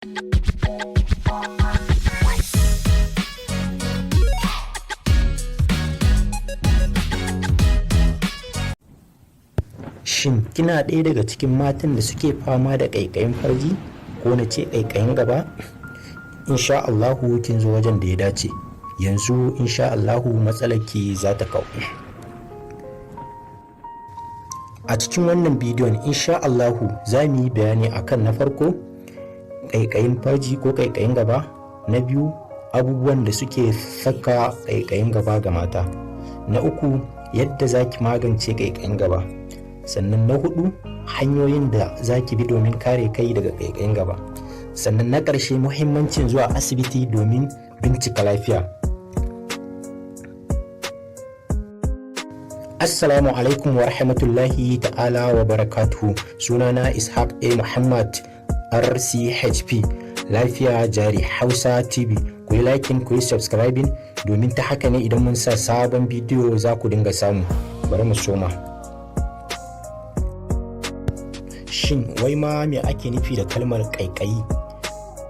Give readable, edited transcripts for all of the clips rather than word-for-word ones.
Shin kina ɗaya daga cikin matan da suke fama da ƙaiƙayin farji, ko na ce ƙaiƙayin gaba? Insha Allahu kin zo wajen da ya dace. Yanzu insha Allahu matsalarki za ta kau. A cikin wannan bidiyon, insha Allahu, za mu yi bayani akan na farko, ƙaiƙayin farji ko ƙaiƙayin gaba; na biyu, abubuwan da suke saka ƙaiƙayin gaba ga mata; na uku, yadda za ki magance ƙaiƙayin gaba; sannan na hudu, hanyoyin da za ki bi domin kare kai daga ƙaiƙayin gaba; sannan na ƙarshe, muhimmancin zuwa asibiti domin bincika lafiya. Assalamu alaikum wa rahmatullahi ta'ala wa barakatuhu. Sunana Ishaq A Muhammad, RCHP, Lafiya Jari Hausa TV. Ku yi liking, ku yi subscribing, domin ta haka ne idan mun sa sabon bidiyo za ku dinga samu. Bari mu soma. Shin wai ma me ake nufi da kalmar ƙaiƙayi?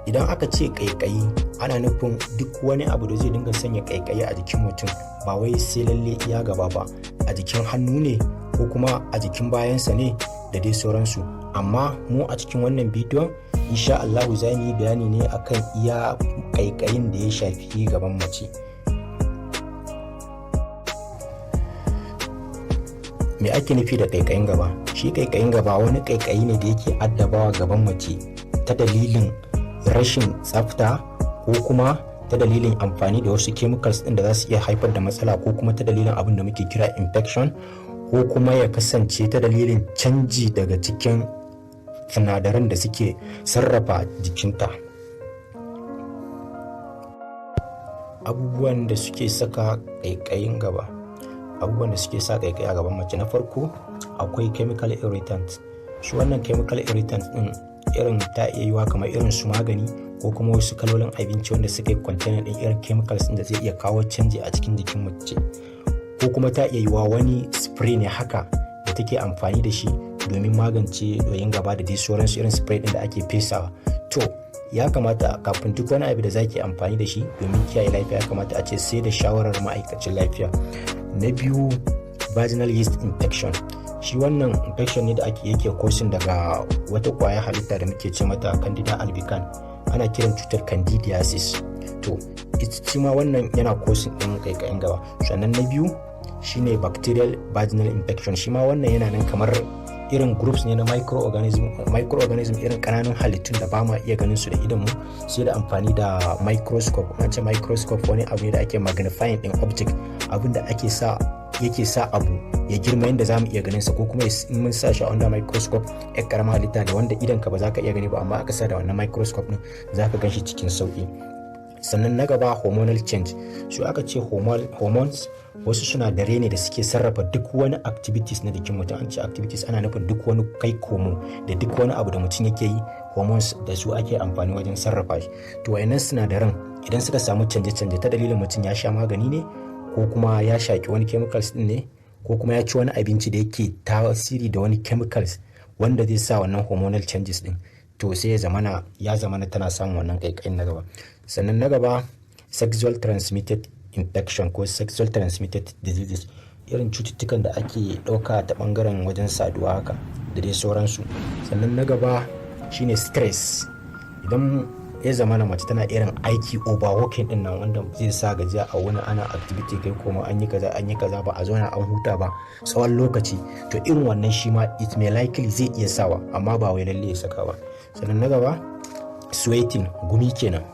Idan aka ce ƙaiƙayi, ana nufin duk wani abu da zai dinga sanya ƙaiƙayi a jikin mutum, ba wai sai lalle iya gaba ba, a jikin hannu ne ko kuma a jikin bayansa ne da dai sauransu. Amma mu a cikin wannan bidiyon, insha Allahu, za mu yi bayani ne akan iya ƙaiƙayin da ya shafi gaban mace. Me ake nufi da ƙaiƙayin gaba? Shi ƙaiƙayin gaba wani ƙaiƙayi ne da yake addabawa gaban mace ta dalilin rashin tsafta, ko kuma ta dalilin amfani da wasu chemicals ɗin da za su iya haifar da matsala, ko kuma ta dalilin abin da muke kira infection, ko kuma ya kasance ta dalilin canji daga cikin sinadaran da suke sarrafa jikinta. Abubuwan da suke saka ƙaiƙayin gaba, abubuwan da suke sa ƙaiƙayi a gaban mace: na farko, akwai chemical irritant. Shi wannan chemical irritant ɗin, irin ta iya yiwa kamar irin su magani ko kuma wasu kalolin abinci wanda suka yi container ɗin irin chemicals ɗin da zai iya kawo canji a cikin jikin mace, ko kuma ta iya yiwa wani spray ne haka da take amfani da shi domin magance doyin gaba da dai sauransu, irin spray ɗin da ake fesawa. To, ya kamata kafin duk wani abu da zaki amfani da shi domin kiyaye lafiya, ya kamata a ce sai da shawarar ma'aikacin lafiya. Na biyu, vaginal yeast infection. Shi wannan infection ne da ake yake causing daga wata kwaya halitta da muke ce mata Candida albicans, ana kiran cutar candidiasis. To, ita ma wannan yana causing din kaikayin gaba. Sannan na biyu shine bacterial vaginal infection. Shi ma wannan yana nan kamar irin groups ne na microorganism, irin kananun halittun da ba ma iya ganin su da idonmu sai da amfani da microscope. An ce microscope wani abu ne da ake magnifying din object, abin da ake sa yake sa abu ya girma yadda za mu iya ganin sa, ko kuma in mun sa shi a under microscope, ya karama halitta da wanda idan ka ba za ka iya gani ba, amma aka sa da wannan microscope din, za ka gan shi cikin sauki. Sannan na gaba, hormonal change. Su aka ce hormones wasu sinadarai ne da suke sarrafa duk wani activities na jikin mutum. An ce activities, ana nufin duk wani kai komo da duk wani abu da mutum yake yi, hormones da su ake amfani wajen sarrafa shi. To, wayannan sinadaran idan suka samu canje-canje ta dalilin mutum ya sha magani ne, ko kuma ya shaki wani chemicals din ne, ko kuma ya ci wani abinci da yake tasiri da wani chemicals wanda zai sa wannan hormonal changes din, to sai ya zamana tana samun wannan kaikayin na gaba. Sannan na gaba, sexual transmitted infection ko sexual transmitted diseases, irin cututtukan da ake ɗauka ta ɓangaren wajen saduwa haka da dai sauransu. Sannan na gaba shine stress. Idan ya zamana mace tana irin aiki overworking din nan, wanda zai sa gajiya a wani, ana activity kai koma, an yi kaza, an yi kaza, ba a zauna an huta ba tsawon lokaci, to irin wannan shi ma it may likely zai iya sawa, amma ba wai lalle ya saka ba. Sannan na gaba, sweating, gumi kenan.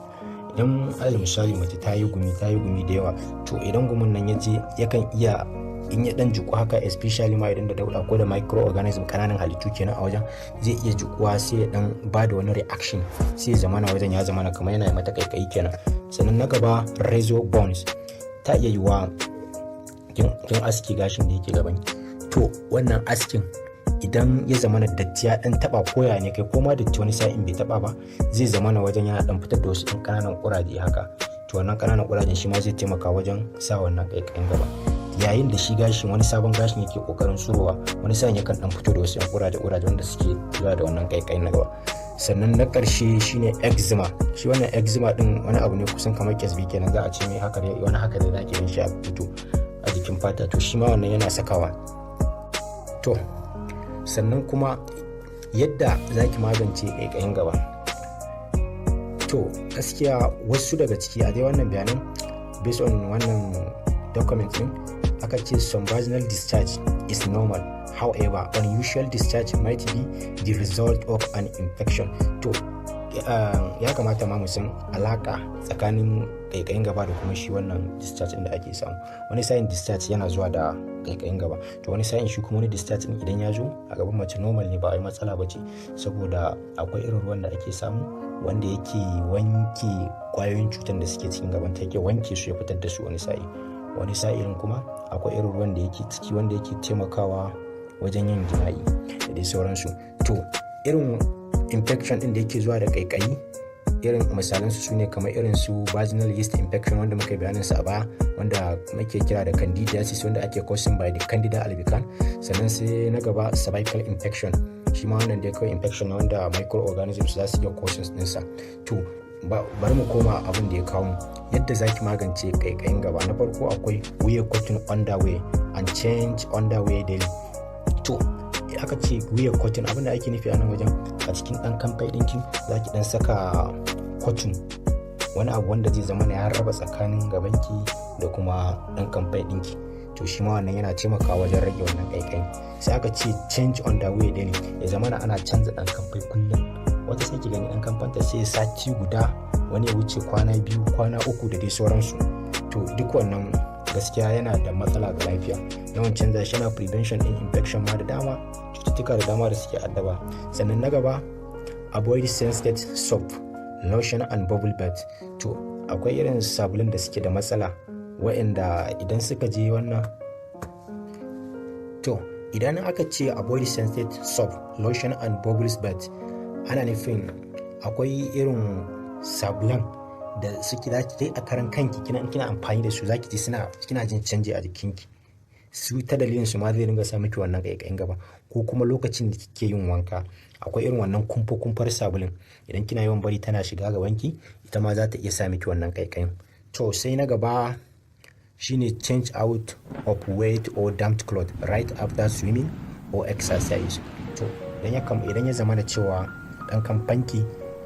Idan alal misali mace ta yi gumi, ta yi gumi da yawa, to idan gumin nan ya je, yakan iya in ya dan jiku haka, especially ma idan da dauda ko da microorganism, kananan halittu kenan a wajen, zai iya jikuwa sai ya dan ba da wani reaction, sai ya zamana wajen ya zamana kamar yana mata kaikayi kenan. Sannan na gaba, razor burns. Ta iya yiwa kin aski gashin da yake gaban, to wannan askin idan ya zamana datti ya dan taba, koya ne kai ko ma datti wani sa'in bai taba ba, zai zamana wajen yana dan fitar da wasu ɗan ƙananan ƙuraje haka. To, wannan ƙananan ƙurajen shi ma zai taimaka wajen sa wannan ƙaiƙayin gaba, yayin da shi gashin, wani sabon gashin yake kokarin tsurowa, wani sa'in yakan dan fito da wasu yan ƙuraje ƙuraje wanda suke zuwa da wannan ƙaiƙayin na gaba. Sannan na ƙarshe shine eczema. Shi wannan eczema din wani abu ne kusan kamar kyasbi kenan za a ce mai, haka dai, wani haka dai zaki gan shi a fito a jikin fata. To, shi ma wannan yana sakawa. To, sannan kuma yadda zaki magance ƙaiƙayin gaba. To, gaskiya wasu daga ciki a dai wannan bayanan, based on wannan document din, aka ce some vaginal discharge is normal. However, unusual discharge might be the result of an infection. To, ya kamata ma mu san alaka tsakanin kaikayin gaba da kuma shi wannan discharge din da ake samu. Wani sa'in discharge yana zuwa da kaikayin gaba. To, wani sa'in shi kuma wani discharge din idan ya zo a gaban mace, normal ne, ba wai matsala ba ce, saboda akwai irin ruwan da ake samu wanda yake wanke kwayoyin cutar da suke cikin gaban ta, yake wanke su ya fitar da su wani sa'i. Wani sa'ilin kuma akwai irin ruwan da yake ciki wanda yake taimakawa wajen yin jima'i da dai sauransu. To, irin infection din da yake zuwa da kaikayi, irin misalan su sune kamar irin su vaginal yeast infection wanda muka bayanin sa a baya, wanda muke kira da candidiasis, wanda ake causing by the Candida albicans. Sannan sai na gaba, cervical infection. Shi ma wannan dai kawai infection na wanda microorganisms za su iya causing ɗinsa. To, bari mu koma abin da ya kawo mu, yadda zaki magance kaikayin gaba. Na farko akwai wear cotton underwear and change underwear daily. To, aka ce wear cotton, abin da ake nufi a nan wajen, a cikin dan kamfai ɗinki za ki dan saka cotton, wani abu wanda zai zama ya raba tsakanin gabanki da kuma dan kamfai ɗinki. To, shi ma wannan yana taimakawa wajen rage wannan kaikayi. Sai aka ce change underwear daily, ya zama ana canza dan kamfai kullum. Wata sai ki gani dan kamfanta sai sati guda, wani ya wuce kwana 2, kwana 3 da dai sauransu. To, duk wannan gaskiya yana da matsala ga lafiya. Yawan canza shi yana prevention din infection ma da dama, cututtuka da dama da suke addaba. Sannan na gaba, avoid scented soap, lotion and bubble bath. To, akwai irin sabulun da suke da matsala wa'inda idan suka je wannan. To, idan aka ce avoid scented soap, lotion and bubbles bath, ana nufin akwai irin sabulan da suke zaki kai a karan kanki kina amfani da su, zaki ji suna kina jin canji a jikinki. Su ta dalilin su ma zai dinga sa miki wannan kaikayin gaba. Ko kuma lokacin da kike yin wanka, akwai irin wannan kumfa kumfar sabulun, idan kina yawan bari tana shiga gabanki, ita ma za ta iya sa miki wannan kaikayin. To, sai na gaba shine change out of wet or damp cloth right after swimming or exercise. To, idan ya zama da cewa dan kamfanki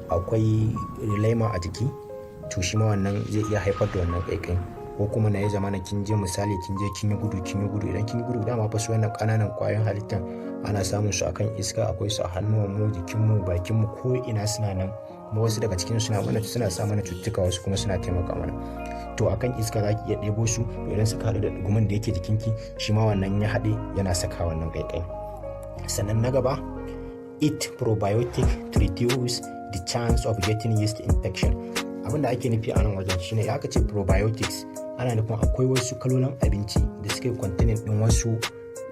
akwai lema a jiki, to shi ma wannan zai iya haifar da wannan kaikayin. Ko kuma na ya zama na kin je, misali kin je kin yi gudu, kin yi gudu. Idan kin yi gudu, dama fa su wannan kananan kwayoyin halittan ana samun su akan iska, akwai su a hannuwan mu, jikin mu, bakin mu, ko ina suna nan. Kuma wasu daga cikin suna mana suna sa mana cututtuka, wasu kuma suna taimaka mana. To, akan iska za ki iya ɗebo su. To, idan suka haɗu da gumin da yake jikinki, shi ma wannan ya haɗe yana saka wannan ƙaiƙayi. Sannan na gaba, eat probiotic to reduce the chance of getting yeast infection. Abin da ake nufi a nan wajen shine, ya aka ce probiotics, ana nufin akwai wasu kalolin abinci da suke containing din wasu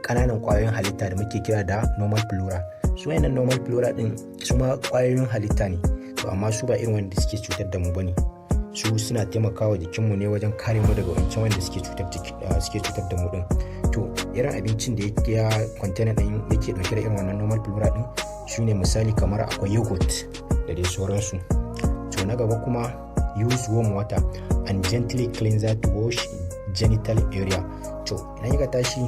ƙananan ƙwayoyin halitta da muke kira da normal flora. Su wayannan normal flora din su ma ƙwayoyin halitta ne, to amma su ba irin wanda suke cutar da mu bane. Su suna taimakawa jikinmu ne wajen kare mu daga wancan wanda suke cutar da mu din. To, irin abincin da yake ya container din yake dauke da irin wannan normal flora din su ne misali kamar akwai yogurt da dai sauransu. To, na gaba kuma, use warm water and gently cleanser to wash genital area. To, idan kika tashi,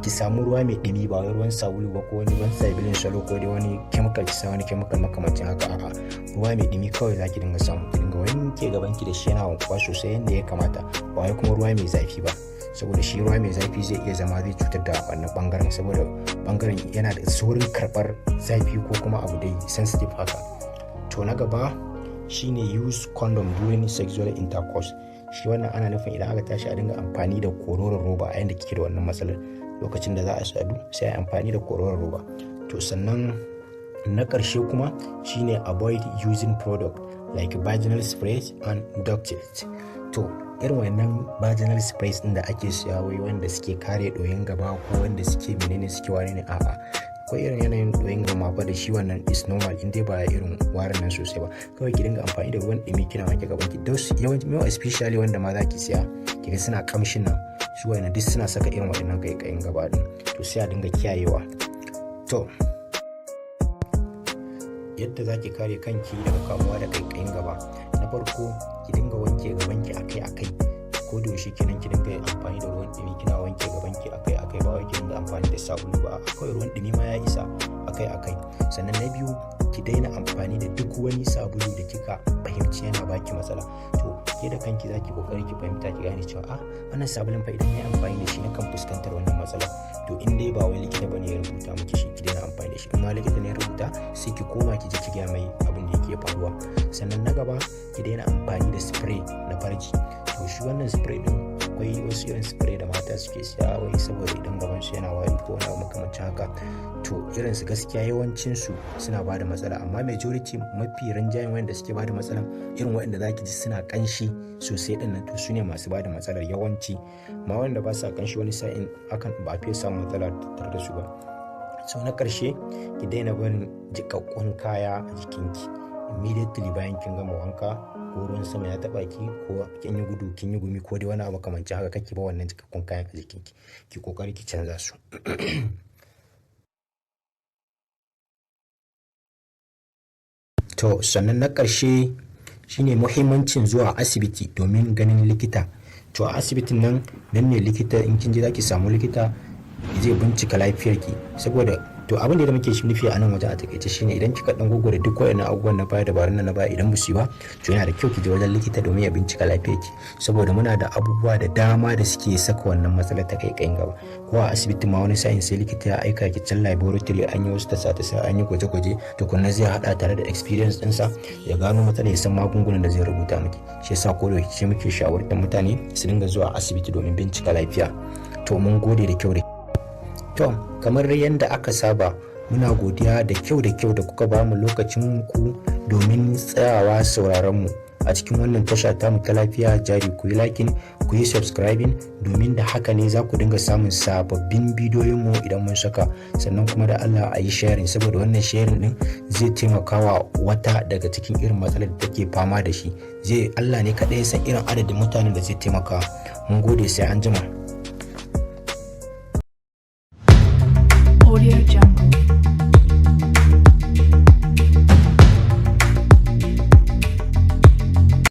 ki samu ruwa mai ɗumi, ba wai ruwan sabulu ba ko wani ruwan sabulin salo ko dai wani chemical, ki sa wani chemical makamancin haka. A'a, ruwa mai ɗumi kawai zaki dinga samu, ki dinga wanke gaban ki da shi, yana wankuwa sosai yadda ya kamata. Ba wai kuma ruwa mai zafi ba, saboda shi ruwa mai zafi zai iya zama zai cutar da wannan bangaren, saboda bangaren yana da saurin karɓar zafi ko kuma abu dai sensitive haka. To, na gaba shine use condom during sexual intercourse. Shi wannan ana nufin idan aka tashi a dinga amfani da kororon roba a yanda kike da wannan matsalar. Lokacin da za a sadu, sai a amfani da kororon roba. To, sannan na ƙarshe kuma shine avoid using product like vaginal sprays and doctors. To, irin wannan vaginal sprays din da ake siya, wai wanda suke kare ɗoyin gaba ko wanda suke menene, suke wane ne, a'a. Akwai irin yanayin ɗoyin gaba fa da shi wannan is normal, in dai ba irin warin nan sosai ba. Kawai ki dinga amfani da ruwan ɗumi kina wanke gaban ki. Those yawanci, more especially wanda ma za ki siya kiga suna kamshin nan, su wannan duk suna saka irin waɗannan kaikayin gaba din. To, sai a dinga kiyayewa. To, Yadda za ki kare kanki daga kamuwa da ƙaiƙayin gaba: na farko, ki dinga wanke gabanki akai-akai, ko da yaushe kenan. Ki dinga amfani da ruwan ɗumi kina wanke gabanki akai-akai. Ba wai ki dinga amfani da sabulu ba, akwai ruwan ɗumi ma ya isa, akai-akai. Sannan na biyu, ki daina amfani da duk wani sabulu da kika fahimci yana baki matsala. To, ke da kanki zaki kokari ki fahimta, ki gane cewa, "Ah, wannan sabulun fa idan nayi amfani da shi nakan fuskantar wannan matsala." To, in dai ba wai likita bane ya rubuta miki shi, ki daina amfani da shi. In ma likita ne ya rubuta, sai ki koma ki je ki gaya mai abin da yake faruwa. Sannan na gaba, ki daina amfani da spray na farji. To, shi wannan spray din, akwai wasu irin spray da mata suke siya wai saboda idan gaban su yana wari ko wani abu makamancin haka. To, irin su gaskiya yawancin su suna bada matsala, amma majority, mafi rinjayen wanda suke bada matsala, irin waɗanda zaki ji suna kanshi sosai din nan, to su ne masu bada matsalar yawanci. Amma wanda ba sa kanshi, wani sa'in akan ba a fiye samun matsala tattare da su ba. So na ƙarshe, ki daina barin jiƙaƙƙun kaya a jikinki immediately bayan kin gama wanka, ko ruwan sama ya taɓa ki, ko kin yi gudu kin yi gumi, ko dai wani abu makamancin haka. Kar ki bar wannan jiƙaƙƙun kayan a jikinki, ki kokari ki canza su. To, sannan na ƙarshe shine muhimmancin zuwa asibiti domin ganin likita. To, a asibitin nan, nan ne likita, in kin je zaki samu likita zai bincika lafiyarki. Saboda to, abin da muke nufi a nan wajen a takaice shine, idan kika dan gogore duk wayannan abubuwan na baya, dabarun nan na baya, idan ba su yi ba, to yana da kyau ki je wajen likita domin ya bincika lafiyarki, saboda muna da abubuwa da dama da suke saka wannan matsalar ta kaikayin gaba. Ko a asibiti ma, wani sa'in sai likita ya aika ki can laboratory, an yi wasu tasa-tasa, an yi gwaje-gwaje tukunna, zai hada tare da experience ɗinsa ya gano matsalar, ya san magungunan da zai rubuta miki. Shi yasa ko da yaushe muke shawartar mutane su dinga zuwa asibiti domin bincika lafiya. To, mun gode da kyau da. To, kamar yadda aka saba, muna godiya da kyau da kyau da kuka bamu lokacin ku domin tsayawa sauraron mu a cikin wannan tasha tamu ta Lafiya Jari. Ku yi liking, ku yi subscribing, domin da haka ne za ku dinga samun sababbin bidiyoyin mu idan mun saka. Sannan kuma da Allah a yi sharing, saboda wannan sharing din zai taimaka wa wata daga cikin irin matsalar da take fama da shi. Zai Allah ne kaɗai ya san irin adadin mutanen da zai taimaka. Mun gode, sai an jima.